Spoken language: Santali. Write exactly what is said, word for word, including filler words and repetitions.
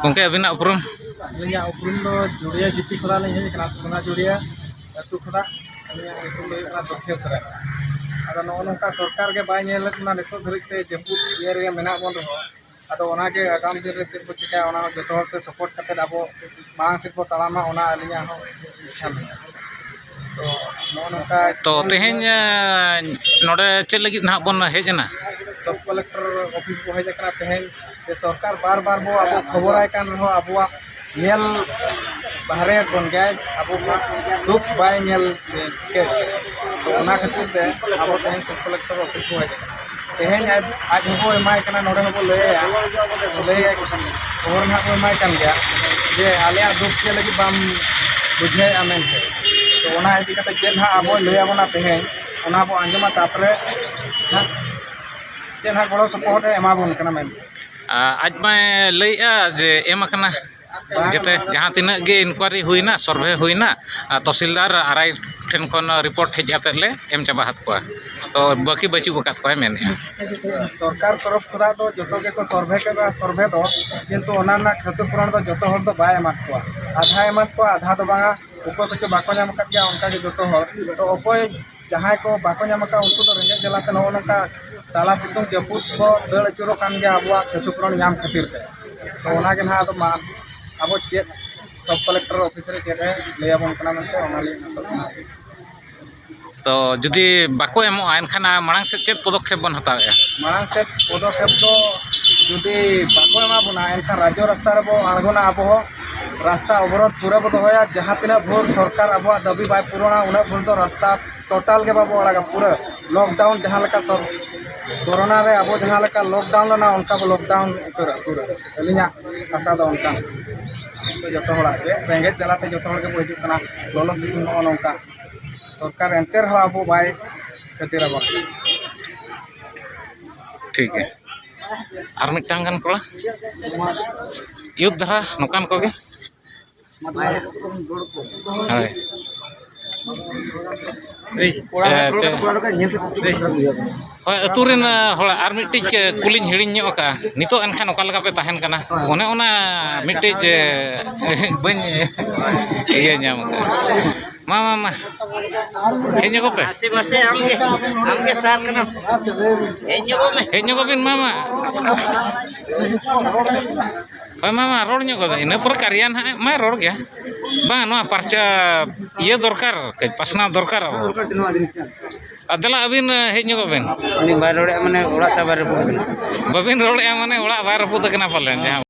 ᱜᱚᱢᱠᱮ, ᱟᱹᱵᱤᱱᱟᱜ ᱩᱯᱨᱩᱢ? ᱟᱹᱞᱤᱧᱟᱜ ᱩᱯᱨᱩᱢ ᱫᱚ ᱡᱩᱲᱤᱭᱟᱹ ᱡᱤᱯᱤ ᱠᱷᱚᱱᱟᱜ ᱞᱤᱧ ᱦᱮᱡ ᱟᱠᱟᱱᱟ, ᱥᱳᱱᱟ ᱡᱩᱲᱤᱭᱟᱹ ᱟᱹᱛᱩ ᱠᱷᱚᱱᱟᱜ᱾ ᱟᱹᱞᱤᱧᱟᱜ ᱧᱩᱛᱩᱢ ᱫᱚ ᱦᱩᱭᱩᱜ ᱠᱟᱱᱟ ᱫᱚᱠᱷᱮᱥ ᱥᱚᱨᱮᱱ᱾ ᱟᱫᱚ ᱱᱚᱜᱼᱚ ᱱᱚᱝᱠᱟ ᱥᱚᱨᱠᱟᱨ ᱜᱮ ᱵᱟᱭ ᱧᱮᱞᱮᱫ ᱵᱚᱱᱟ ᱱᱤᱛᱚᱜ ᱫᱷᱟᱹᱨᱤᱡ ᱛᱮ, ᱡᱟᱹᱯᱩᱫ ᱤᱭᱟᱹ ᱨᱮᱜᱮ ᱢᱮᱱᱟᱜ ᱵᱚᱱ ᱨᱮᱦᱚᱸ᱾ ᱟᱫᱚ ᱚᱱᱟᱜᱮ ᱟᱜᱟᱢ ᱫᱤᱱ ᱨᱮ ᱪᱮᱫ ᱵᱚ ᱪᱤᱠᱟᱹᱭᱟ, ᱚᱱᱟ ᱦᱚᱸ ᱡᱚᱛᱚ ᱦᱚᱲ ᱛᱮ ᱥᱟᱯᱳᱨᱴ ᱠᱟᱛᱮᱫ ᱟᱵᱚ ᱢᱟᱲᱟᱝ ᱥᱮᱫ ᱵᱚ ᱛᱟᱲᱟᱢᱟ, ᱚᱱᱟ ᱟᱹᱞᱤᱧᱟᱜ ᱦᱚᱸ ᱤᱪᱪᱷᱟ ᱢᱮᱱᱟᱜᱼᱟ᱾ ᱛᱚ ᱱᱚᱜᱼᱚ ᱱᱚᱝᱠᱟ ᱛᱚ ᱛᱮᱦᱮᱧ, ᱮ, ᱱᱚᱰᱮ ᱪᱮᱫ ᱞᱟᱹᱜᱤᱫ ᱱᱟᱦᱟᱜ ᱵᱚᱱ ᱦᱮᱡ ᱮᱱᱟ? ᱥᱟᱵ ᱠᱚᱞᱮᱠᱴᱚᱨ ᱚᱯᱷᱤᱥ ᱵᱚ ᱦᱮᱡ ᱟᱠᱟᱱᱟ ᱛᱮᱦᱮᱧ, ᱡᱮ ᱥᱚᱨᱠᱟᱨ ᱵᱟᱨ ᱵᱟᱨ ᱵᱚ ᱟᱵᱚ ᱠᱷᱚᱵᱚᱨᱟᱭ ᱠᱟᱱ ᱨᱮᱦᱚᱸ ᱟᱵᱚᱣᱟᱜ ᱧᱮᱞ ᱵᱟᱦᱨᱮ ᱠᱷᱚᱱ ᱜᱮ ᱟᱵᱚ ᱢᱟ ᱫᱩᱠ ᱵᱟᱭ ᱧᱮᱞ ᱴᱷᱤᱠ᱾ ᱛᱚ ᱚᱱᱟ ᱠᱷᱟᱹᱛᱤᱨ ᱛᱮ ᱟᱵᱚ ᱛᱮᱦᱮᱧ ᱥᱟᱵ ᱠᱚᱞᱮᱠᱴᱚᱨ ᱚᱯᱷᱤᱥ ᱵᱚ ᱦᱮᱡ ᱟᱠᱟᱱᱟ᱾ ᱛᱮᱦᱮᱧ ᱟᱡ, ᱟᱡ ᱦᱚᱸᱵᱚ ᱮᱢᱟᱭ ᱠᱟᱱᱟ, ᱱᱚᱰᱮ ᱦᱚᱸᱵᱚ ᱞᱟᱹᱭᱟᱭᱟ, ᱞᱟᱹᱭᱟᱭ, ᱠᱷᱚᱵᱚᱨ ᱱᱟᱦᱟᱜ ᱵᱚ ᱮᱢᱟᱭ ᱠᱟᱱ ᱜᱮᱭᱟ ᱡᱮ ᱟᱞᱮᱭᱟᱜ ᱫᱩᱠ ᱪᱮᱫ ᱞᱟᱹᱜᱤᱫ ᱵᱟᱢ ᱵᱩᱡᱷᱟᱹᱣᱮᱫᱼᱟ ᱢᱮᱱᱛᱮ᱾ ᱛᱚ ᱚᱱᱟ ᱤᱫᱤ ᱠᱟᱛᱮ ᱪᱮᱫ ᱱᱟᱦᱟᱜ ᱟᱵᱚᱭ ᱞᱟᱹᱭ ᱟᱵᱚᱱᱟ ᱛᱮᱦᱮᱧ, ᱚᱱᱟ ᱵᱚ ᱟᱸᱡᱚᱢᱟ, ᱛᱟᱨᱯᱚᱨᱮ ᱱᱟᱦᱟᱜ ᱪᱮᱫ ᱱᱟᱦᱟᱜ ᱜᱚᱲᱚ ᱥᱚᱯᱚᱦᱚᱫ ᱮ ᱮᱢᱟ ᱵᱚᱱ ᱠᱟᱱᱟ ᱢᱮᱱᱛᱮ᱾ ᱟᱡ ᱢᱟᱭ ᱞᱟᱹᱭᱮᱜᱼᱟ ᱡᱮ ᱮᱢ ᱟᱠᱟᱱᱟ, ᱡᱮᱛᱮ ᱡᱟᱦᱟᱸ ᱛᱤᱱᱟᱹᱜ ᱜᱮ ᱤᱱᱠᱩᱣᱟᱨᱤ ᱦᱩᱭᱱᱟ, ᱥᱚᱨᱵᱷᱮ ᱦᱩᱭᱱᱟ, ᱟᱨ ᱛᱚᱦᱥᱤᱞᱫᱟᱨ ᱟᱨ ᱟᱭ ᱴᱷᱮᱱ ᱠᱷᱚᱱ ᱨᱤᱯᱳᱨᱴ ᱦᱮᱡ ᱠᱟᱛᱮᱫ ᱞᱮ ᱮᱢ ᱪᱟᱵᱟ ᱟᱫ ᱠᱚᱣᱟ᱾ ᱛᱚ ᱵᱟᱹᱠᱤ ᱵᱟᱹᱪᱩᱜ ᱟᱠᱟᱫ ᱠᱚᱣᱟᱭ ᱢᱮᱱᱮᱫᱼᱟ᱾ ᱥᱚᱨᱠᱟᱨ ᱛᱚᱨᱚᱯ ᱠᱷᱚᱱᱟᱜ ᱫᱚ ᱡᱚᱛᱚ ᱜᱮᱠᱚ ᱥᱚᱨᱵᱷᱮ ᱠᱮᱫᱟ, ᱥᱚᱨᱵᱷᱮ ᱫᱚ, ᱠᱤᱱᱛᱩ ᱚᱱᱟ ᱨᱮᱱᱟᱜ ᱠᱷᱚᱛᱤᱯᱩᱨᱚᱱ ᱫᱚ ᱡᱚᱛᱚ ᱦᱚᱲ ᱫᱚ ᱵᱟᱭ ᱮᱢᱟᱫ ᱠᱚᱣᱟ᱾ ᱟᱫᱷᱟ ᱮᱢᱟᱫ ᱠᱚᱣᱟ, ᱟᱫᱷᱟ ᱫᱚ ᱵᱟᱝᱟ, ᱚᱠᱚᱭ ᱠᱚᱪᱚ ᱵᱟᱠᱚ ᱧᱟᱢ ᱟᱠᱟᱫ ᱜᱮᱭᱟ, ᱚᱱᱠᱟ ᱜᱮ ᱡᱚᱛᱚ ᱦᱚᱲ᱾ ᱛᱚ ᱚᱠᱚᱭ ᱡᱟᱦᱟᱸᱭ ᱠᱚ ᱵᱟᱠᱚ ᱧᱟᱢ ᱟᱠᱟᱫ, ᱩᱱᱠᱩ ᱫᱚ ᱨᱮᱸᱜᱮᱡ ᱡᱟᱞᱟᱛᱮ ᱱᱚᱜᱼᱚ ᱱᱚᱝᱠᱟ ᱛᱟᱞᱟ ᱥᱤᱛᱩᱝ ᱡᱟᱹᱯᱩᱫ ᱠᱚ ᱫᱟᱹᱲ ᱟᱹᱪᱩᱨᱚᱜ ᱠᱟᱱ ᱜᱮᱭᱟ ᱟᱵᱚᱣᱟᱜ ᱠᱷᱚᱛᱤᱯᱩᱨᱚᱱ ᱧᱟᱢ ᱠᱷᱟᱹᱛᱤᱨ ᱛᱮ᱾ ᱛᱚ ᱚᱱᱟᱜᱮ ᱱᱟᱦᱟᱜ ᱟᱫᱚ ᱢᱟ ᱟᱵᱚ ᱪᱮᱫ ᱥᱟᱵ ᱠᱚᱞᱮᱠᱴᱚᱨ ᱚᱯᱷᱤᱥ ᱨᱮ ᱪᱮᱫ ᱮ ᱞᱟᱹᱭ ᱟᱵᱚᱱ ᱠᱟᱱᱟ ᱢᱮᱱᱛᱮ, ᱚᱱᱟᱞᱤᱧ ᱟᱥᱚᱜ ᱠᱟᱱᱟ᱾ ᱛᱚ ᱡᱩᱫᱤ ᱵᱟᱠᱚ ᱮᱢᱚᱜᱼᱟ, ᱮᱱᱠᱷᱟᱱ ᱢᱟᱲᱟᱝ ᱥᱮᱫ ᱪᱮᱫ ᱯᱚᱫᱚᱠᱷᱮᱯ ᱵᱚᱱ ᱦᱟᱛᱟᱣᱮᱫᱼᱟ? ᱢᱟᱲᱟᱝ ᱥᱮᱫ ᱯᱚᱫᱚᱠᱷᱮᱯ ᱫᱚ ᱡᱩᱫᱤ ᱵᱟᱠᱚ ᱮᱢᱟ ᱵᱚᱱᱟ, ᱮᱱᱠᱷᱟᱱ ᱨᱟᱡᱽᱡᱚ ᱨᱟᱥᱛᱟ ᱨᱮᱵᱚ ᱟᱬᱜᱚᱱᱟ ᱟᱵᱚ ᱦᱚᱸ᱾ ᱨᱟᱥᱛᱟ ᱚᱵᱚᱨᱳᱫᱷ ᱯᱩᱨᱟᱹ ᱵᱚ ᱫᱚᱦᱚᱭᱟ, ᱡᱟᱦᱟᱸ ᱛᱤᱱᱟᱹᱜ ᱵᱷᱳᱨ ᱥᱚᱨᱠᱟᱨ ᱟᱵᱚᱣᱟᱜ ᱫᱟᱹᱵᱤ ᱵᱟᱭ ᱯᱩᱨᱚᱱᱟ, ᱩᱱᱟᱹᱜ ᱵᱷᱳᱨ ᱫᱚ ᱨᱟᱥᱛᱟ ᱴᱳᱴᱟᱞ ᱜᱮ ᱵᱟᱵᱚ ᱟᱲᱟᱜᱟ᱾ ᱯᱩᱨᱟᱹ ᱞᱚᱠᱰᱟᱣᱩᱱ ᱡᱟᱦᱟᱸ ᱞᱮᱠᱟ ᱥᱚᱨ-, ᱠᱳᱨᱳᱱᱟ ᱨᱮ ᱟᱵᱚ ᱡᱟᱦᱟᱸ ᱞᱮᱠᱟ ᱞᱚᱠᱰᱟᱣᱩᱱ ᱞᱮᱱᱟ, ᱚᱱᱠᱟ ᱵᱚ ᱞᱚᱠᱰᱟᱣᱩᱱ ᱩᱛᱟᱹᱨᱟ ᱯᱩᱨᱟᱹ᱾ ᱟᱹᱞᱤᱧᱟᱜ ᱟᱥᱟ ᱫᱚ ᱚᱱᱠᱟ᱾ ᱡᱚᱛᱚ ᱦᱚᱲᱟᱜ ᱜᱮ ᱨᱮᱸᱜᱮᱡ ᱡᱟᱞᱟᱛᱮ ᱡᱚᱛᱚ ᱦᱚᱲ ᱜᱮᱵᱚ ᱦᱤᱡᱩᱜ ᱠᱟᱱᱟ, ᱞᱚᱞᱚ ᱥᱤᱛᱩᱝ ᱱᱚᱜᱼᱚ ᱱᱚᱝᱠᱟ᱾ ᱥᱚᱨᱠᱟᱨ ᱮᱱᱛᱮ ᱨᱮᱦᱚᱸ ᱟᱵᱚ ᱵᱟᱭ ᱠᱷᱟᱹᱛᱤᱨ ᱟᱵᱚᱱ ᱠᱟᱱᱟ᱾ ᱴᱷᱤᱠ ᱜᱮᱭᱟ, ᱟᱨ ᱢᱤᱫᱴᱟᱝ ᱜᱟᱱ ᱠᱚᱲᱟ, ᱤᱭᱩᱛᱷ ᱫᱷᱟᱨᱟ ᱱᱚᱝᱠᱟᱱ ᱠᱚᱜᱮ᱾ ᱦᱳᱭ᱾ ᱦᱳᱭ, ᱟᱹᱛᱩ ᱨᱮᱱ ᱦᱚᱲᱟᱜ ᱟᱨ ᱢᱤᱫᱴᱤᱡ ᱠᱩᱞᱤᱧ ᱦᱤᱲᱤᱧ ᱧᱚᱜ ᱟᱠᱟᱫᱼᱟ᱾ ᱱᱤᱛᱚᱜ ᱮᱱᱠᱷᱟᱱ ᱚᱠᱟ ᱞᱮᱠᱟ ᱯᱮ ᱛᱟᱦᱮᱱ ᱠᱟᱱᱟ? ᱚᱱᱮ ᱚᱱᱟ ᱢᱤᱫᱴᱤᱡ ᱵᱟᱹᱧ ᱤᱭᱟᱹ ᱧᱟᱢ ᱟᱠᱟᱫᱼᱟ᱾ ᱢᱟ, ᱢᱟ, ᱢᱟ, ᱦᱮᱡ ᱧᱚᱜᱚᱜ ᱯᱮ᱾ ᱢᱟᱥᱮ, ᱢᱟᱥᱮ, ᱟᱢᱜᱮ, ᱟᱢᱜᱮ ᱥᱟᱨ ᱠᱟᱱᱟᱢ᱾ ᱦᱮᱡ ᱧᱚᱜᱚᱜ ᱢᱮ᱾ ᱦᱮᱡ ᱧᱚᱜᱚᱜ ᱵᱤᱱ, ᱢᱟ, ᱢᱟ᱾ ᱦᱳᱭ, ᱢᱟ, ᱢᱟ, ᱨᱚᱲ ᱧᱚᱜ ᱠᱚ᱾ ᱤᱱᱟᱹ ᱯᱚᱨᱮ ᱠᱟᱨᱭᱟ ᱱᱟᱦᱟᱜ ᱢᱟ ᱨᱚᱲ ᱜᱮᱭᱟ᱾ ᱵᱟᱝ, ᱱᱚᱣᱟ ᱯᱟᱨᱪᱟ ᱤᱭᱟᱹ ᱫᱚᱨᱠᱟᱨ, ᱠᱟᱹᱡ ᱯᱟᱥᱱᱟᱣ ᱫᱚᱨᱠᱟᱨ ᱟᱵᱚ᱾ ᱟᱨ ᱫᱮᱞᱟ, ᱟᱹᱵᱤᱱ, ᱦᱮᱡ ᱧᱚᱜᱚᱜ ᱵᱤᱱ᱾ ᱩᱱᱤ ᱵᱟᱭ ᱨᱚᱲᱮᱫᱼᱟ, ᱢᱟᱱᱮ ᱚᱲᱟᱜ ᱛᱟᱭ ᱵᱟᱭ ᱨᱟᱹᱯᱩᱫ ᱟᱠᱟᱱᱟ᱾ ᱵᱟᱹᱵᱤᱱ ᱨᱚᱲᱮᱫᱼᱟ, ᱢᱟᱱᱮ ᱚᱲᱟᱜ ᱵᱟᱭ ᱨᱟᱹᱯᱩᱫ ᱟᱠᱟᱱᱟ ᱯᱟᱞᱮᱱ, ᱡᱟᱦᱟᱸ